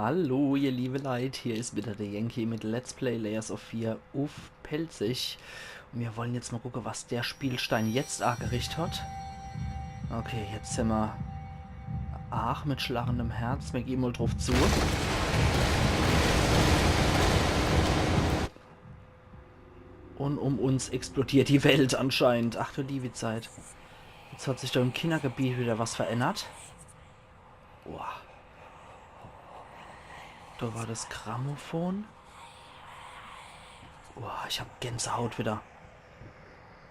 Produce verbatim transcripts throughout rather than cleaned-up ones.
Hallo, ihr liebe Leit, hier is wieder der Yankee mit Let's Play Layers of Fear uff Pälzisch. Und wir wollen jetzt mal gucken, was der Spielstein jetzt angerichtet hat. Okay, jetzt sind wir. Ach, mit schlagendem Herz, wir gehen mal drauf zu. Und um uns explodiert die Welt anscheinend. Ach du liebe Zeit. Jetzt hat sich da im Kindergebiet wieder was verändert. Boah. Da war das Grammophon. Boah, ich hab Gänsehaut wieder.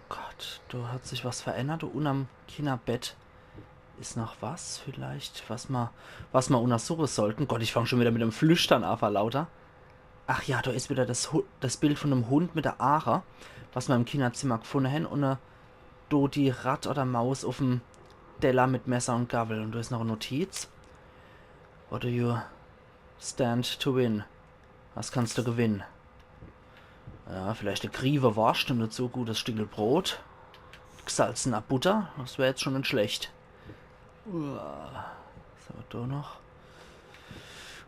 Gott, da hat sich was verändert. Da unterm Kinderbett is noch was vielleicht, was ma, was ma untersuchen sollten. Gott, ich fang schon wieder mit dem Flüstern an vor lauter. Ach ja, da is wieder das, Hu- das Bild von dem Hund mit der Aache, was ma im Kinderzimmer gefunden haben. Und äh, do die Ratt oder Maus uffm Teller mit Messer und Gabel. Und da is noch e Notiz. What do you stand to win? Was kannst du gewinnen? Ja, vielleicht e Griewe Worscht und dazu gutes Stückel Brot. Gesalzener Butter, das wär jetzt schon net schlecht. Uah, was haben wir da noch?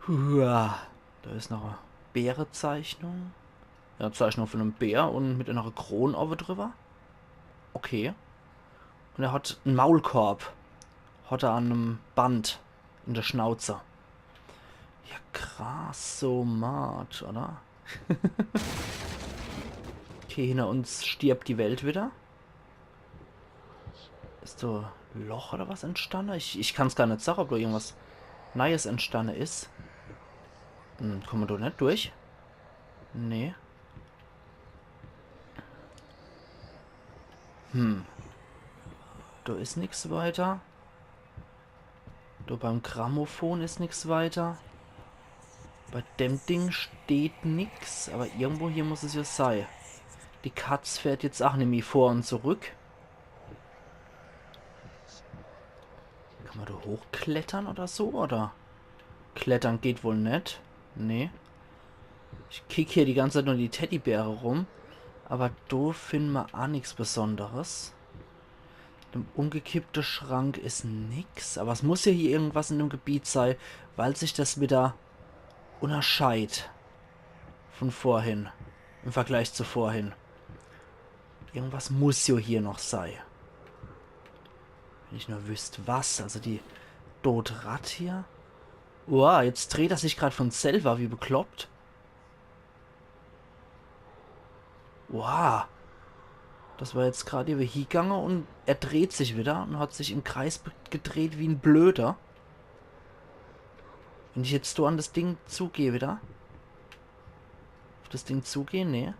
Uah, da is noch e Bärezeichnung. Ja, Zeichnung von einem Bär und mit einer Krone oben drüber. Okay. Und er hat en Maulkorb. Hat er an einem Band in der Schnauze. Ja, krass, so mad, oder? Okay, hinter uns stirbt die Welt wieder. Is da e Loch oder was entstanden? Ich, ich kann's gar net sagen, ob da irgendwas Neues entstanden is. Hm, kommen wir da net durch? Nee. Hm. Da is nix weiter. Da beim Grammophon is nix weiter. Bei dem Ding steht nix, aber irgendwo hier muss es ja sei. Die Katz fährt jetzt ach nimmi vor und zurück. Kann man da hochklettern oder so, oder? Klettern geht wohl net. Nee. Ich kick hier die ganze Zeit nur die Teddybäre rum. Aber do finden ma ach nix Besonderes. Im umgekippte Schrank is nix. Aber es muss ja hier irgendwas in dem Gebiet sei, weil sich das wieder unterscheidt von vorhin. Im Vergleich zu vorhin. Irgendwas muss ja hier noch sei. Wenn ich nur wüsst, was. Also die dot Ratt hier. Uah, jetzt dreht er sich grad von selber, wie bekloppt. Uah. Das war jetzt grad ewe hiegange und er dreht sich wieder und hat sich im Kreis be- gedreht wie en Blöder. Wenn ich jetzt so an das Ding zugehe wieder. Auf das Ding zugehe, nee.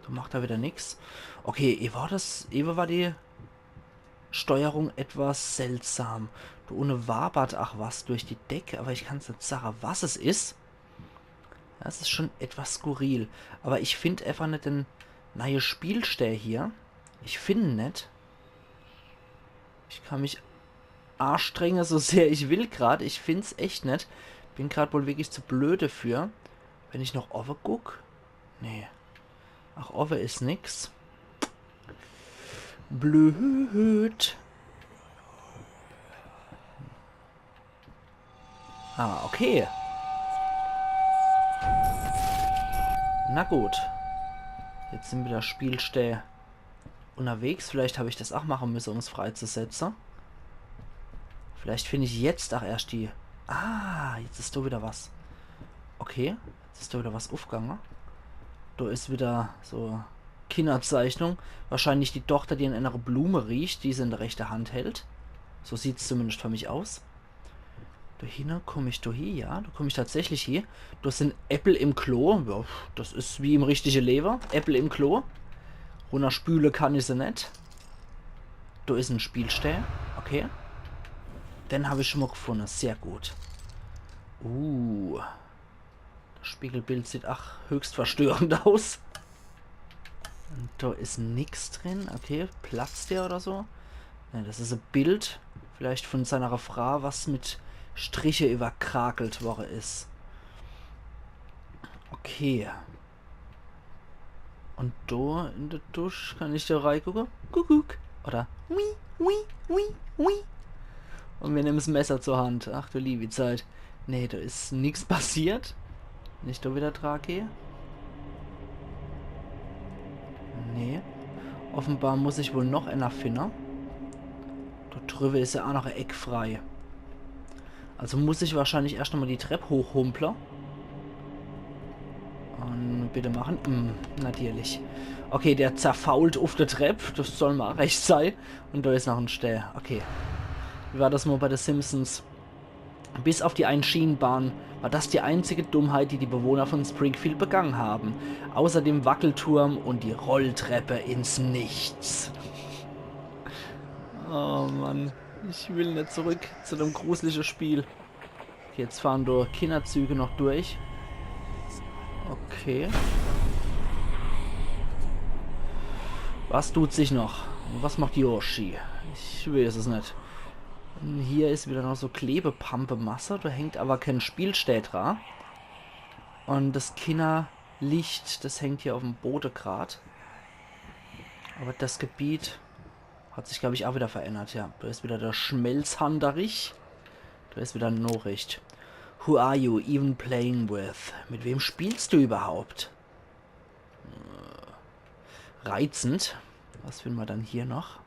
Da macht er wieder nix. Okay, ewe war das, ewe war die Steuerung etwas seltsam. Da unne wabert ach was durch die Deck, aber ich kann's net sagen, was es is. Das is schon etwas skurril. Aber ich find einfach net den neue Spielstää hier. Ich find net. Ich kann mich anstrenge, so sehr ich will grad. Ich find's echt net. Bin grad wohl wirklich zu blöd dafür. Wenn ich noch owe guck. Nee. Ach, owe is nix. Blöd. Ah, okay. Na gut. Jetzt sind wieder Spielstää unterwegs. Vielleicht hab ich das ach mache müsse, um's freizusetzen. Vielleicht find ich jetzt ach erscht die... Ah, jetzt is do wieder was. Okay, jetzt is do wieder was ufgange. Do is wieder so Kinderzeichnung. Wahrscheinlich die Tochter, die an einer Blume riecht, die se in der rechte Hand hält. So sieht's zumindest für mich aus. Do hinne komm ich do hie, ja, do komm ich tatsächlich hie. Do sind Äppel im Klo. Ja, das is wie im richtige Lewe. Äppel im Klo. Runnerspüle kann ich se net. Do is en Spielstää. Okay. Den hab ich schon mal gefunden. Sehr gut. Uh. Das Spiegelbild sieht ach höchst verstörend aus. Und do is nix drin. Okay, platzt der oder so? Ne, das is e Bild. Vielleicht von seiner Frau, was mit Striche überkrakelt worre is. Okay. Und do in de Dusch kann ich do reigucke. Kuckuck. Oder wi, wi, wi, wi. Und mir nemmen's Messer zur Hand. Ach du liebe Zeit. Nee, do is nix passiert. Net do wieder, Drake. Nee. Offenbar muss ich wohl noch ener finne. Do driwwe is jo ach noch e Eck frei. Also muss ich wahrscheinlich erscht nochmol die Trepp hochhumple. Un bitte mache. Hm, natürlich. Okay, der zerfault uff de Trepp. Des soll ma ach recht sei. Un do is noch en Stää. Okay. Wie war des mol bei de Simpsons? Bis auf die Einschienenbahn war das die einzige Dummheit, die die Bewohner von Springfield begangen haben. Außer dem Wackelturm und die Rolltreppe ins Nichts. Oh Mann, ich will net zurück zu dem gruselige Spiel. Okay, jetzt fahre do Kinnerzüge noch durch. Okay. Was tut sich noch? Was macht Yoshi? Ich weiß es net. Hier is wieder noch so Klebepampemasse, do hängt awwer kee Spielstää dra. Un des Kinnerlicht, des hängt hier uff'm Bode grad. Awwer des Gebiet hat sich, glaab ich, ach wieder verännert, ja. Do is wieder de Schmelzhanderich. Do is wieder e Nachricht. Who are you even playing with? Mit wem spielst du überhaupt? Äh, reizend. Was finne ma dann hier noch?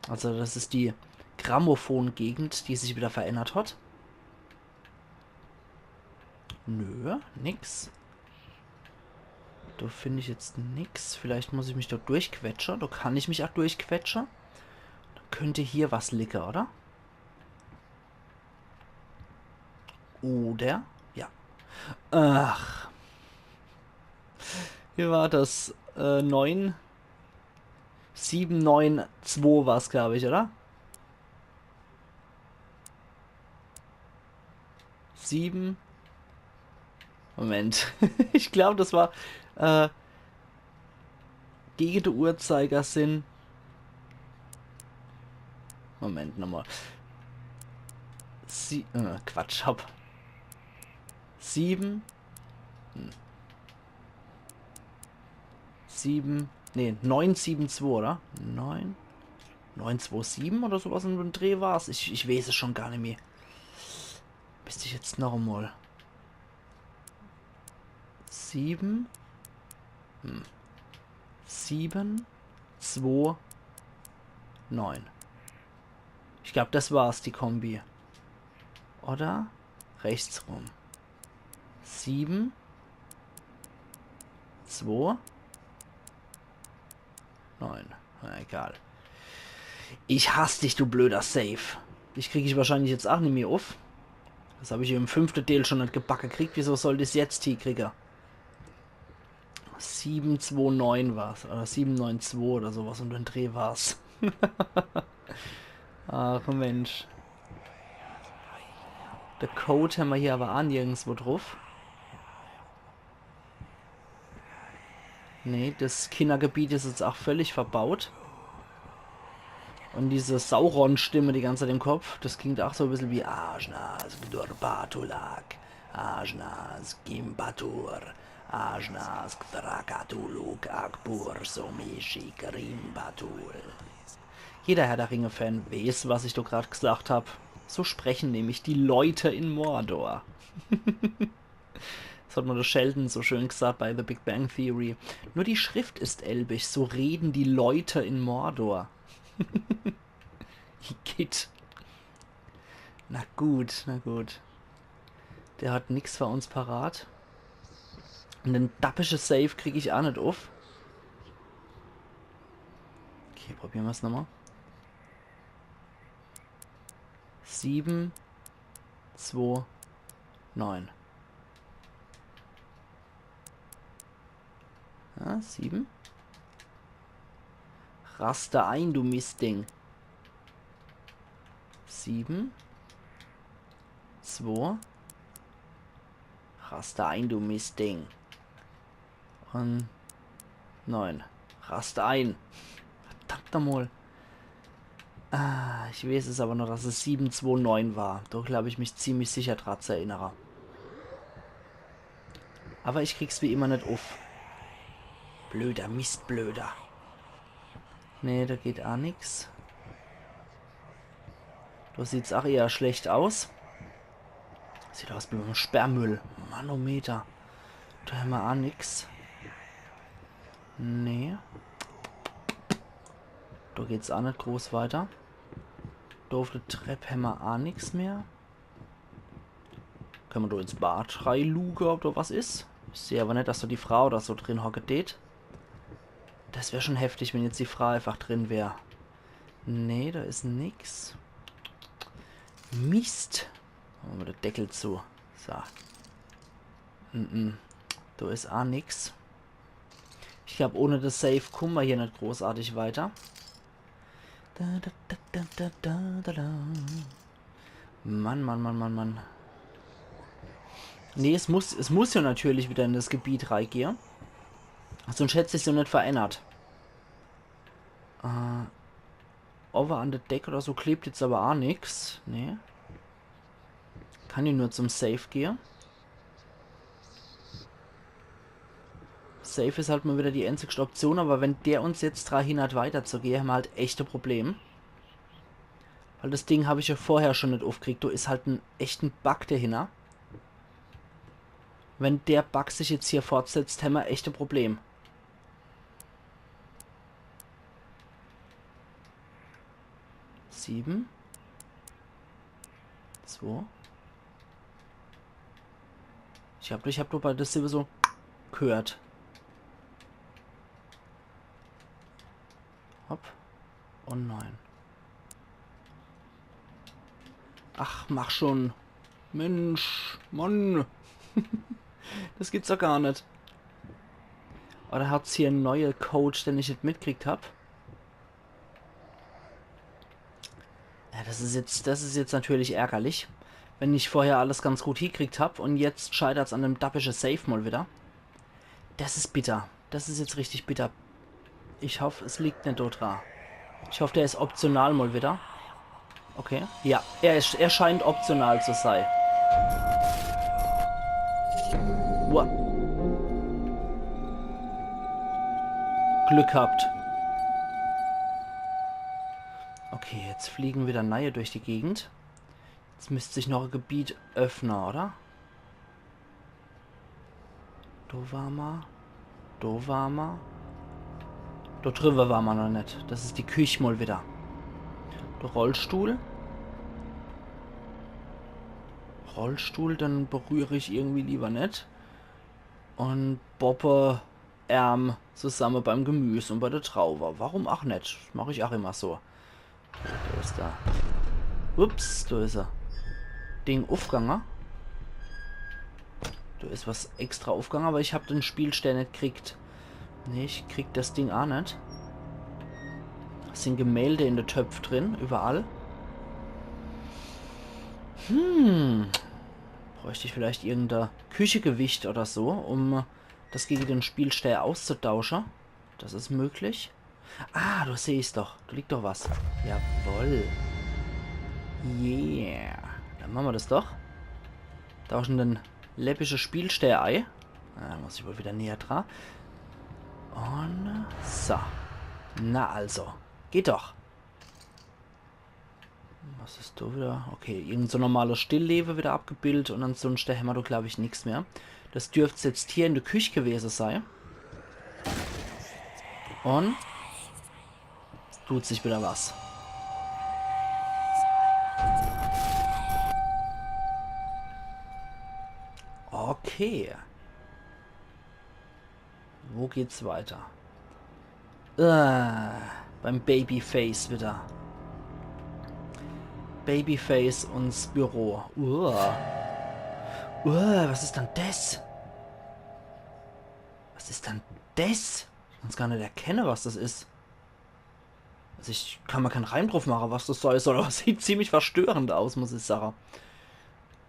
Also des is die Grammophon-Gegend, die sich wieder verännert hat. Nö, nix. Do find ich jetzt nix. Vielleicht muss ich mich do durchquetsche. Do kann ich mich ach durchquetsche. Do könnt hier was liege, oder? Oder? Ja. Ach. Wie war des? Äh, neun? Sieben neun zwei war's, glaab ich, oder? Sieben. Moment. Ich glaab, des war, äh, gege de Uhrzeigersinn. Moment nochmol. Sie, äh, Quatsch, hopp. Sieben. Hm. Sieben. Nee, neun sieben zwei, oder? Neun. Neun zwei sieben oder sowas in dem Dreh war's. Ich, ich weiß es schon gar nimmi. Misst ich jetzt noch emol. Sieben. Hm. Sieben, zwei, neun. Ich glaab, des war's, die Kombi. Oder? Rechts rum. Sieben, zwei, neun. Na, egal. Ich hass dich, du blöder Save. Dich krieg ich wahrscheinlich jetzt ach nimmi uff. Des hab ich im fünfte Deel schon net gebacke kriegt. Wieso soll ich's jetzt hiekriege? Sieben zwei neun war's. Oder sieben neun zwei oder sowas um den Dreh war's. Ach Mensch. De Code hämmer hier awwer ach nirgendswo druff. Nee, des Kinnergebiet is jetzt ach völlig verbaut. Un diese Sauron-Stimme die ganze Zeit im Kopf, des klingt ach so e bissel wie Ajna Sgdur Batulak, Ajna Sgimbatur, Ajna Sgdrakatuluk Akbur Somishi Grimbatul. Jeder Herr der Ringe-Fan weiß, was ich do grad gesagt hab. So sprechen nämlich die Leute in Mordor. Des hat mol de Sheldon so schön gesagt bei The Big Bang Theory. Nur die Schrift ist elbisch, so reden die Leute in Mordor. Igitt. Na gut, na gut. Der hat nix für uns parat. Un den dappische Save krieg ich ach net uff. Okay, probiere mer's nochmol. Sieben, zwei, neun. Ja, sieben. Raste ein, du Mistding. Sieben. Zwei. Raste ein, du Mistding. Un neun. Raste ein. Verdammt nochmol. Ah, ich weiß es awwer noch, dass es sieben zwei neun war. Do glaab ich mich ziemlich sicher dra zu erinnere. Awwer ich krieg's wie immer net uff. Blöder Mistblöder. Nee, do geht ach nix. Do sieht's ach eher schlecht aus. Sieht aus wie beim Sperrmüll. Manometer. Do hämmer aa nix. Nee. Do geht's aa net groß weiter. Do uff de Trepp hämmer aa nix mehr. Kenne mer do ins Bad reiluke, ob do was is? Ich seh awwer net, dass do die Frau oder so drin hocke dät. Das wär schon heftig, wenn jetzt die Frau einfach drin wär. Nee, do is nix. Mist. Mache mer de Deckel zu. So. Mm -mm. Do is aa nix. Ich glaab, ohne das Safe kumme mer hier net großartig weiter. Da, da, da. Mann, Mann, Mann, Mann, Mann. Nee, es muss, es muss jo natürlich wieder in das Gebiet reigehe. Sonst hätt sich's jo net verännert. Äh, owwe an de Deck oder so klebt jetzt awwer aa nix. Nee. Kann jo nur zum Safe gehe. Safe is halt mol wieder die einzigste Option, awwer wenn der uns jetzt dra hinnert, weiterzugehe, hämmer halt echte Problem. Weil das Ding hab ich jo vorher schon net uffkriegt. Do is halt en echten Bug dehinner. Wenn der Bug sich jetzt hier fortsetzt, hämmer echte Problem. Sieben. Zwei. Ich hab, ich hab doch bei der Silbe so gehört. Hopp. Und neun. Ach, mach schon. Mensch, Mann. Das gibt's doch gar net. Oder hat's hier en neue Code, den ich net mitkriegt hab? Ja, das is jetzt, das is jetzt natürlich ärgerlich. Wenn ich vorher alles ganz gut hiekriegt hab und jetzt scheitert's an dem dappische Safe mol wieder. Das is bitter. Das is jetzt richtig bitter. Ich hoff, es liegt net do dra. Ich hoff, der is optional mol wieder. Okay. Ja, er is, er scheint optional zu sei. Wow. Glück gehabt. Okay, jetzt fliegen wieder neie durch die Gegend. Jetzt müsst sich noch e Gebiet öffne, oder? Do war ma. Do war ma. Do driwwe war ma noch net. Das is die Küch mol wieder. De Rollstuhl. Rollstuhl, den berühr ich irgendwie lieber net. Und Boppe, Ärm zusamme beim Gemüs und bei de Trauwe. Warum ach net? Das mach ich ach immer so. Do is er. Ups, do is er. Ding uffgange. Do is was extra uffgange, aber ich hab den Spielstern net kriegt. Nee, ich krieg das Ding ach net. Es sin Gemälde in de Töpf drin, überall. Hm. Bräucht ich vielleicht irgendein Küchegewicht oder so, um das gegen den Spielstern auszutauschen? Das is möglich. Ah, do seh ich's doch. Do liegt doch was. Jawoll. Yeah. Dann mache mer das doch. Tauschen den läppische Spielstern ei. Ah, muss ich wohl wieder näher dra. Und so. Na also. Geht doch. Was is do wieder? Okay, irgend so normales Stilllewe wieder abgebildet und ansunschte hämmer do, glaub ich, nix mehr. Das dürft's jetzt hier in de Küch gewese sei. Und tut sich wieder was. Okay. Wo geht's weiter? Äh, beim Babyface wieder. Babyface und s Büro. Uah. Uah, was is dann das? Was is dann das? Ich kann's gar net erkenne, was das is. Also ich kann mer kein Reim druf mache, was das sei soll, aber es sieht ziemlich verstörend aus, muss ich sage.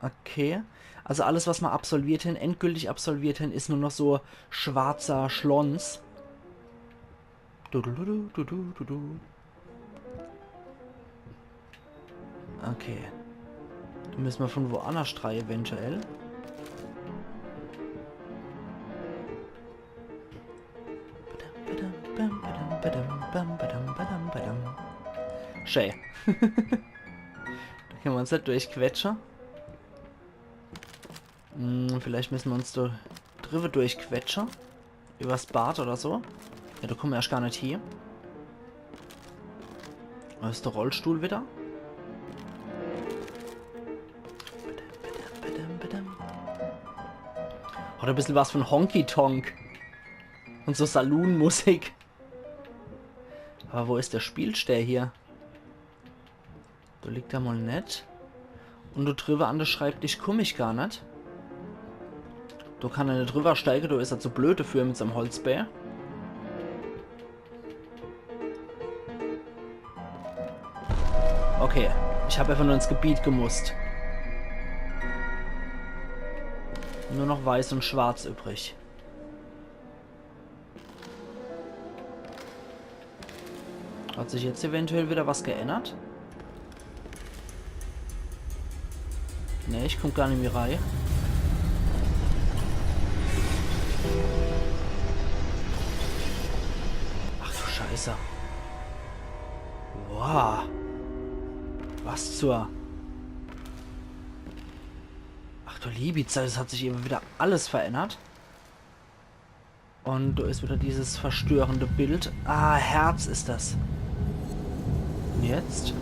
Okay. Also alles, was mer absolviert hen, endgültig absolviert hen, is nur noch so schwarzer Schlons. Du, du, du, du, du, du, du. Okay. Do müsse mer von woannerscht rei eventuell. Schee. Do kenne mer uns net durchquetsche. Hm, vielleicht müsse mer uns do driwwe durchquetsche. Übers Bad oder so. Ja, do kumme mer erscht gar net hie. Do is de Rollstuhl widder. Hat e bissel was von Honky Tonk. Un so Saloon-Musik. Awwer wo is de Spielstää hier? Do liegt er mol net. Un do driwwe an de Schreibtisch kumm ich gar net. Do kann er net driwwer steige, do is er zu blöd dafür mit seim Holzbää. Okay, ich hab einfach nur ins Gebiet gemusst. Nur noch weiß un schwarz übrig. Hat sich jetzt eventuell widder was geännert? Nee, ich kumm gar nimmi rei. Ach du Scheiße. Wow. Was zur... Ach du liebi Zeit, es hat sich ewe widder alles verännert. Un do is widder dieses verstörende Bild. Ah, Herz is das. Un jetzt?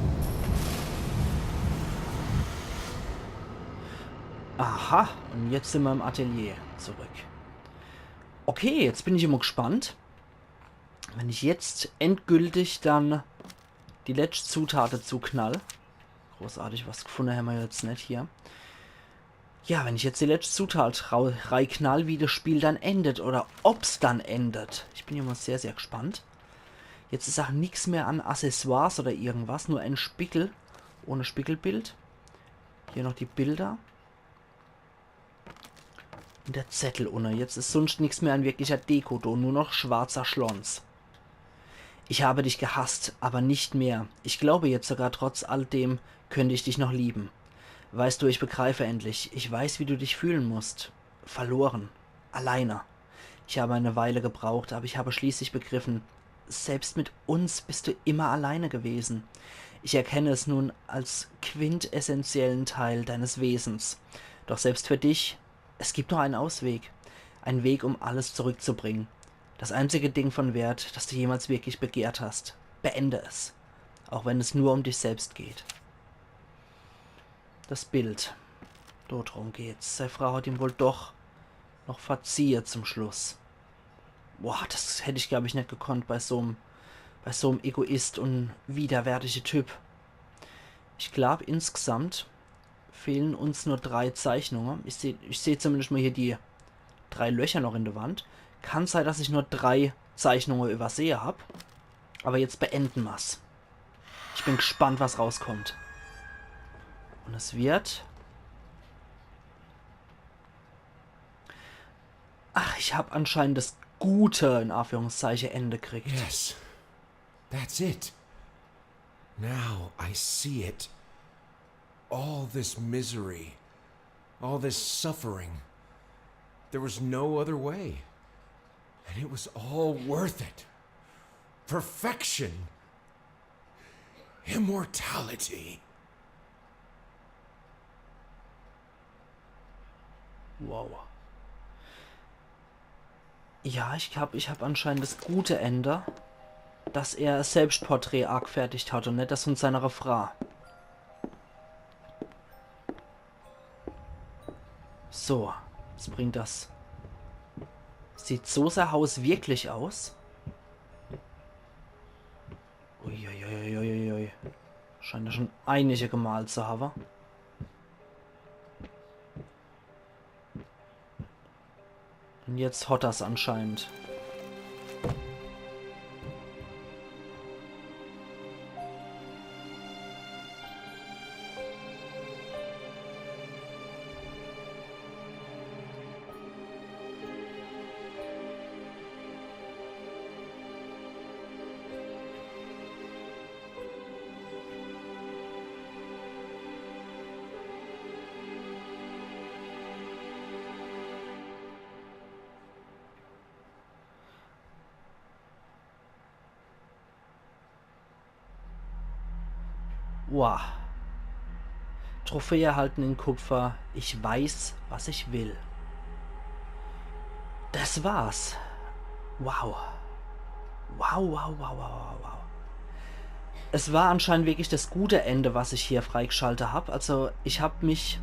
Aha, un jetzt sin mer im Atelier zurück. Okay, jetzt bin ich immer gespannt, wenn ich jetzt endgültig dann die letscht Zutat dazuknall. Großartig was gefunne hämmer jetzt net hier. Ja, wenn ich jetzt die letscht Zutat rau-, reiknall, wie das Spiel dann endet oder ob's dann endet. Ich bin ja mal sehr, sehr gespannt. Jetzt is auch nix mehr an Accessoires oder irgendwas, nur ein Spiegel ohne Spiegelbild. Hier noch die Bilder. Un der Zettel unne. Jetzt is sunscht nix mehr an wirklicher Deko do, nur noch schwarzer Schlons. Ich habe dich gehasst, aber nicht mehr. Ich glaube jetzt sogar, trotz all dem könnte ich dich noch lieben. Weißt du, ich begreife endlich. Ich weiß, wie du dich fühlen musst. Verloren. Alleine. Ich habe eine Weile gebraucht, aber ich habe schließlich begriffen, selbst mit uns bist du immer alleine gewesen. Ich erkenne es nun als quintessentiellen Teil deines Wesens. Doch selbst für dich, es gibt noch einen Ausweg. Ein Weg, um alles zurückzubringen. Das einzige Ding von Wert, das du jemals wirklich begehrt hast. Beende es. Auch wenn es nur um dich selbst geht. Das Bild. Dort drum geht's. Sei Frau hat ihn wohl doch noch verziehe zum Schluss. Boah, das hätt ich, glaub ich, net gekonnt bei so'm, bei so'm Egoist un widerwärtige Typ. Ich glaub, insgesamt fehlen uns nur drei Zeichnungen. Ich seh, ich seh zumindest mal hier die drei Löcher noch in der Wand. Kann sein, dass ich nur drei Zeichnungen übersehe hab. Aber jetzt beenden mer's. Ich bin gespannt, was rauskommt. Un es wird... Ach, ich hab anscheinend das gute, in Anführungszeichen, Ende kriegt. Yes. That's it. Now I see it. All this misery, all this suffering. There was no other way. And it was all worth it. Perfection. Immortality. Wow. Ja, ich hab, ich hab anscheinend das gute Ende, dass er Selbstporträt aagfertigt hat un net das von seiner Frau. So, was bringt das? Sieht so sein Haus wirklich aus? Uiuiuiuiui. Scheint ja schon einige gemalt zu haben. Un jetzt hot er's anscheinend. Wow. Trophäe erhalten in Kupfer. Ich weiß, was ich will. Das war's. Wow. Wow, wow, wow, wow, wow, wow. Es war anscheinend wirklich das gute Ende, was ich hier freigeschaltet hab. Also ich hab mich,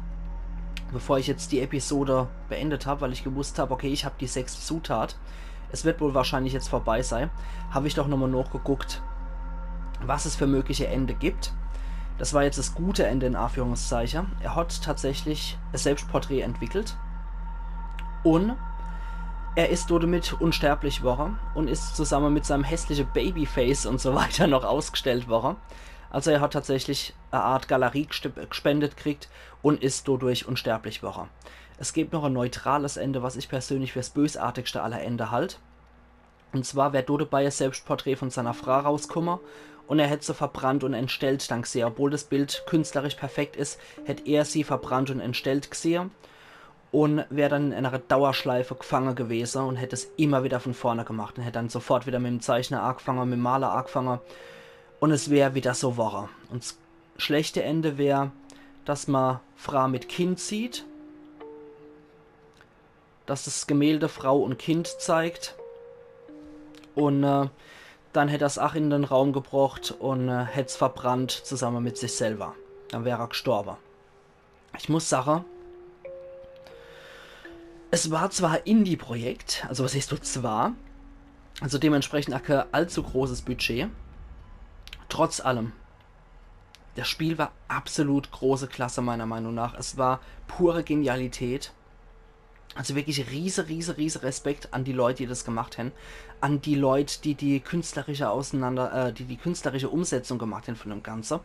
bevor ich jetzt die Episode beendet hab, weil ich gewusst hab, okay, ich hab die sechste Zutat, es wird wohl wahrscheinlich jetzt vorbei sein, hab ich doch nochmal nachgeguckt, was es für mögliche Ende gibt. Das war jetzt das gute Ende in Anführungszeichen. Er hat tatsächlich ein Selbstporträt entwickelt und er ist damit unsterblich worre und ist zusammen mit seinem hässliche Babyface und so weiter noch ausgestellt worre. Also er hat tatsächlich eine Art Galerie geste- gespendet kriegt und ist dadurch unsterblich worre. Es gibt noch ein neutrales Ende, was ich persönlich fürs bösartigste aller Ende halt. Und zwar wär do dabei e Selbstporträt von seiner Frau rauskumme und er hätt se verbrannt und entstellt dann gsehe. Obwohl das Bild künstlerisch perfekt is, hätt er sie verbrannt und entstellt gsehe und wär dann in einer Dauerschleife gefange gewese und hätt es immer wieder von vorne gemacht und hätt dann sofort wieder mit dem Zeichne agefange, mit dem Male agefange und es wär wieder so worre. Und das schlechte Ende wär, dass ma Frau mit Kind sieht, dass das Gemälde Frau und Kind zeigt. Und äh, dann hätt er's ach in den Raum gebrocht und äh, hätt's verbrannt zusammen mit sich selber. Dann wär er gestorben. Ich muss sagen, es war zwar ein Indie-Projekt, also was heißt du zwar, also dementsprechend auch kein allzu großes Budget. Trotz allem, das Spiel war absolut große Klasse meiner Meinung nach. Es war pure Genialität. Also wirklich riese, riese, riese Respekt an die Leute, die das gemacht haben. An die Leute, die die künstlerische Auseinander-, äh, die die künstlerische Umsetzung gemacht haben von dem Ganze.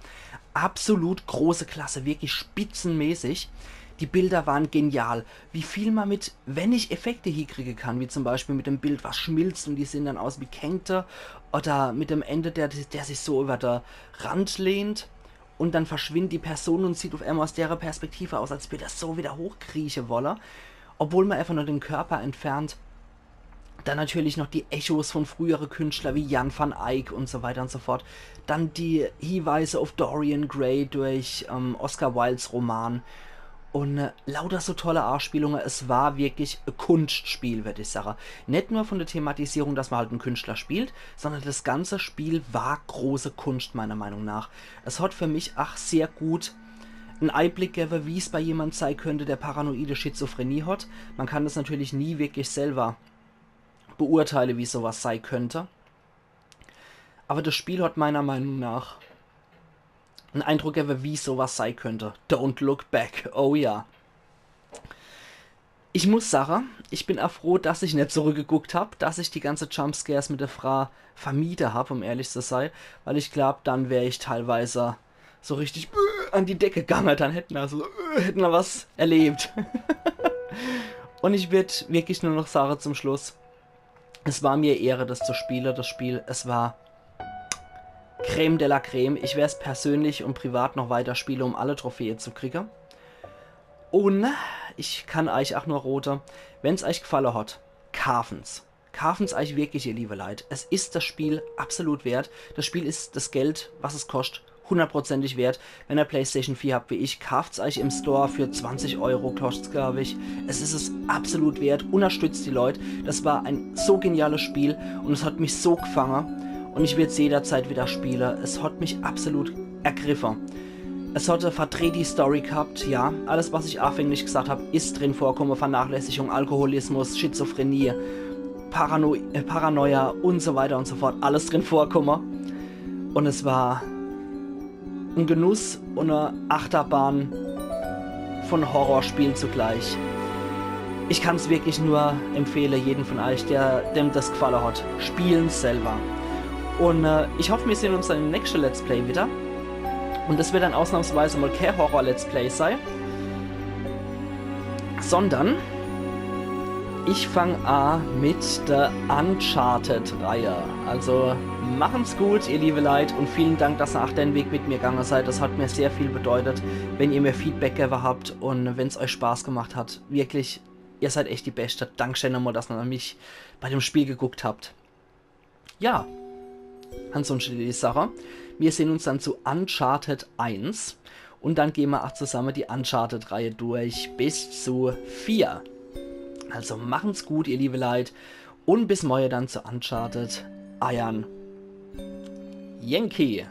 Absolut große Klasse, wirklich spitzenmäßig. Die Bilder waren genial. Wie viel man mit wenig Effekte hiekriege kann, wie zum Beispiel mit dem Bild, was schmilzt und die sehen dann aus wie Kängte. Oder mit dem Ende, der, der sich so über der Rand lehnt. Und dann verschwindet die Person und sieht auf einmal aus deren Perspektive aus, als würde er so wieder hochkrieche wolle, obwohl man einfach nur den Körper entfernt. Dann natürlich noch die Echos von frühere Künstler wie Jan van Eyck und so weiter und so fort. Dann die Hinweise auf Dorian Gray durch ähm, Oscar Wildes Roman. Und äh, lauter so tolle Anspielungen. Es war wirklich ein Kunstspiel, würd ich sagen. Nicht nur von der Thematisierung, dass man halt einen Künstler spielt, sondern das ganze Spiel war große Kunst, meiner Meinung nach. Es hat für mich auch sehr gut einen Einblick gegeben, wie es bei jemand sein könnte, der paranoide Schizophrenie hat. Man kann das natürlich nie wirklich selber beurteilen, wie sowas sein könnte. Aber das Spiel hat meiner Meinung nach einen Eindruck gegeben, wie sowas sein könnte. Don't look back. Oh ja. Ich muss sagen, ich bin auch froh, dass ich nicht zurückgeguckt hab, dass ich die ganze Jumpscares mit der Frau vermieden hab, um ehrlich zu sein, weil ich glaub, dann wär ich teilweise so richtig an die Decke gegangen, dann hätten wir so, hätten wir was erlebt. Und ich würd wirklich nur noch sagen zum Schluss, es war mir Ehre, das zu spielen, das Spiel. Es war Creme de la Creme. Ich werd's persönlich und privat noch weiter spielen, um alle Trophäe zu kriegen. Und ich kann euch auch nur rote, wenn's euch gefallen hat, kaufen's. Kaufen's euch wirklich, ihr liebe Leute. Es ist das Spiel absolut wert. Das Spiel ist das Geld, was es kostet, hundertprozentig wert. Wenn ihr PlayStation vier habt wie ich, kauft's euch im Store für zwanzig Euro, kostet's, glaub ich. Es ist es absolut wert. Unterstützt die Leute. Das war ein so geniales Spiel und es hat mich so gefangen. Und ich werd's jederzeit wieder spielen. Es hat mich absolut ergriffen. Es hat e verdrehti Story gehabt, ja. Alles, was ich anfänglich gesagt hab, ist drin vorkomme. Vernachlässigung, Alkoholismus, Schizophrenie, Parano äh, Paranoia und so weiter und so fort. Alles drin vorkomme. Und es war ein Genuss und eine Achterbahn von Horrorspiel zugleich. Ich kann's wirklich nur empfehlen, jeden von euch, der dem das gefallen hat. Spielen's selber. Und äh, ich hoffe, wir sehen uns dann im nächsten Let's Play wieder. Und das wird dann ausnahmsweise mal kein Horror-Let's Play sein, sondern ich fang an mit der Uncharted-Reihe. Also machen's gut, ihr liebe Leute, und vielen Dank, dass ihr auch den Weg mit mir gegangen seid. Das hat mir sehr viel bedeutet, wenn ihr mir Feedback gegeben habt und wenn's euch Spaß gemacht hat. Wirklich, ihr seid echt die Beste. Dankeschön nochmal, dass ihr mich bei dem Spiel geguckt habt. Ja, ansonsten die Sache. Wir sehen uns dann zu Uncharted eins. Und dann gehn mer ach zusamme die Uncharted-Reihe durch bis zu vier. Also machen's gut, ihr liebe Leit. Und bis morje dann zu Uncharted. Eiern Yankee.